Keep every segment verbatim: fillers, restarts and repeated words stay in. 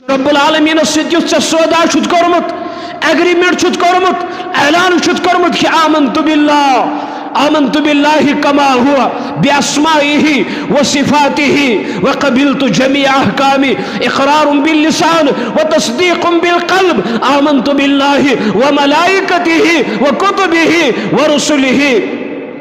رب العالمینس سۭتۍ یُس ژےٚ سودا چھُتھ کوٚرمُت، ایگریمنٹ چھُتھ کوٚرمُت، اعلان چھُتھ کوٚرمُت کہ آمنت باللہ، آمنت باللہ کما ہو باسمائه وصفاته وقبلت جميع احکامه، اقرار باللسان وتصدیق بالقلب، آمنت باللہ وملائکته وکتبه ورسله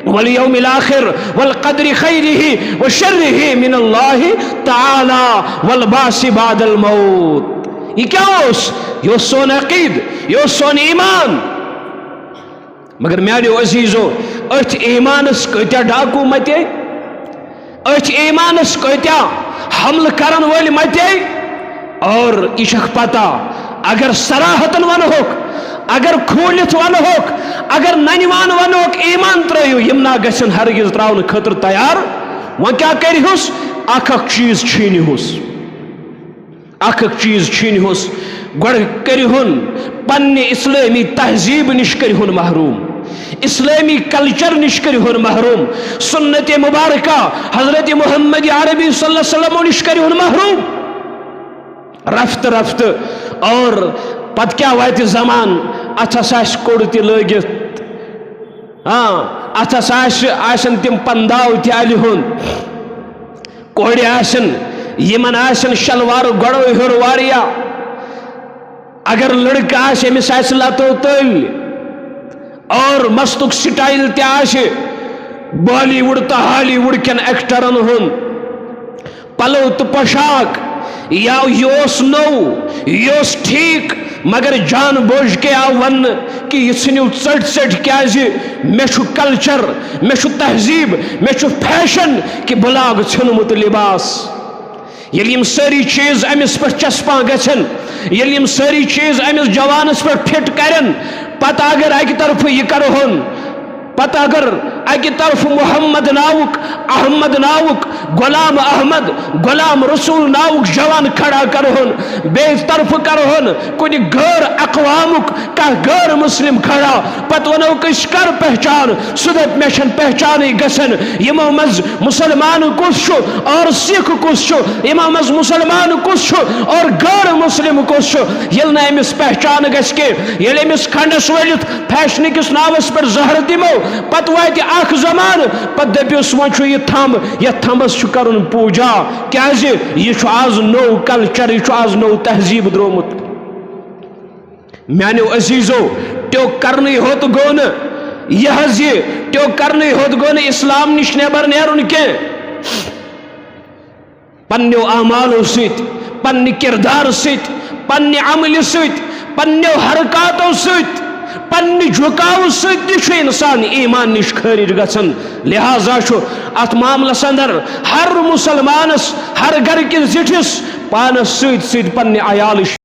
والیوم الاخر والقدر خیره وشره من اللہ تعالی والبعث بعد الموت۔ یہ کیا اوس؟ یہ اوس سون عقید، یہ اوس سون ایمان۔ مگر میانیو عزیزو، اتھ ایمانس کتیا ڈاکو متے؟ اتھ ایمانس کتیا حملہ کرن وٲلۍ متے؟ اور یہ چھکھ پتہ، اگر صراحتن ونہوک، اگر کھولتھ ونہوک، اگر ننوان ونہوک، ایمان ترٲیو، یم نا گژھن ہرگز تراونہٕ خٲطرٕ تیار۔ وۄنۍ کیا کرِہُس؟ اکھ اکھ چیز چھینِہُس، اکھ اکھ چیز چھینِہُس۔ گۄڈٕ کٔرِہُن پننہِ اسلٲمی تہذیب نِش کٔرِہُن محروم، اسلٲمی کلچر نِش کٔرِہُن محروم، سنت مبارکہ حضرت محمد عربی صلی اللہ علیہ وسلم نِش کٔرِہُن محروم۔ رفتہٕ رفتہٕ، اور پتہٕ کیٛاہ واتہِ زمان، اتھ ہسا آسہِ کوٚڑ تہِ لٲگِتھ۔ آ، اتھ ہسا آسہِ، آسن تِم پنداو تہِ الہِ ہُنٛد۔ کورِ آسن، یِمن آسن شلوار گۄڈو ہیوٚر واریاہ۔ اگر لڑکہٕ آسہِ، أمِس آسہِ لتو تٔلۍ اور مستُک سٹایل تہِ آسہِ بالی وُڈ تہٕ ہالی وُڈ کٮ۪ن ایکٹرن ہُنٛد۔ پلو تہٕ پوشاک، یا یہِ اوس نوٚو، یہِ اوس ٹھیٖک، مگر جان بوجھ کے آو وننہٕ کہِ یہِ ژھٕنِو ژٔٹۍ ژٔٹۍ، کیازِ مےٚ چھُ کلچر، مےٚ چھُ تہذیب، مےٚ چھُ فیشن کہِ بہٕ لاگہٕ ژھیوٚنمُت لباس۔ ییٚلہِ یِم سٲری چیٖز أمِس پٮ۪ٹھ چسپاں گژھن، ییٚلہِ یِم سٲری چیٖز أمِس جوانس پٮ۪ٹھ فٹ کرن، پتہٕ اگر اکہِ طرفہٕ یہِ کرہون، پتہٕ اگر اکہِ طرفہٕ محمد ناوُک، احمد ناوُک، غلام احمد، غلام رسول ناوُک جوان کھڑا کرہون، بیٚیہِ طرفہٕ کرہون کُنہِ غٲر اقوامُک کانٛہہ غٲر مسلم کھڑا، پتہٕ ونو کہِ أسۍ کر پہچان، سُہ دپہِ مےٚ چھنہٕ پہچانٕے گژھان، یِمو منٛز مسلمان کُس چھُ اور سکھ کُس چھُ، یِمو منٛز مسلمان کُس چھُ اور غٲر مسلم کُس چھُ۔ ییٚلہِ نہٕ أمِس پہچان گژھِ کینٛہہ، ییٚلہِ أمِس کھنڈس ؤلِتھ فیشنہٕ کِس ناوس پٮ۪ٹھ زہر دِمو، پتہٕ واتہِ اکھ زمانہٕ، پتہٕ دٔپِوس، وۄنۍ چھُ یہِ تھمب، یتھ تھمبس چھُ کرُن پوٗجا، کیازِ یہِ چھُ آز نوٚو کلچر، یہِ چھُ آز نوٚو تہذیب درٛومُت۔ میانیو عزیزو، ٹیوٚک کرنٕے ہوت گوٚو نہٕ، یہِ حظ یہِ ٹیوٚک کرنٕے ہوت گوٚو نہٕ اسلام نِش نٮ۪بر نیرُن کینٛہہ۔ پننیو اعمالو سۭتۍ، پننہِ کردار سۭتۍ، پننہِ عملہِ سۭتۍ، پننیو حرکاتو سۭتۍ، پننہِ جھکاو سۭتۍ تہِ چھُ انسان ایمان نِش خٲرج گژھان۔ لہذا چھُ اتھ معاملس اندر ہر مسلمانس، ہر گرٕ کِس زِٹھِس پانس سۭتۍ سۭتۍ پننہِ عیالٕچ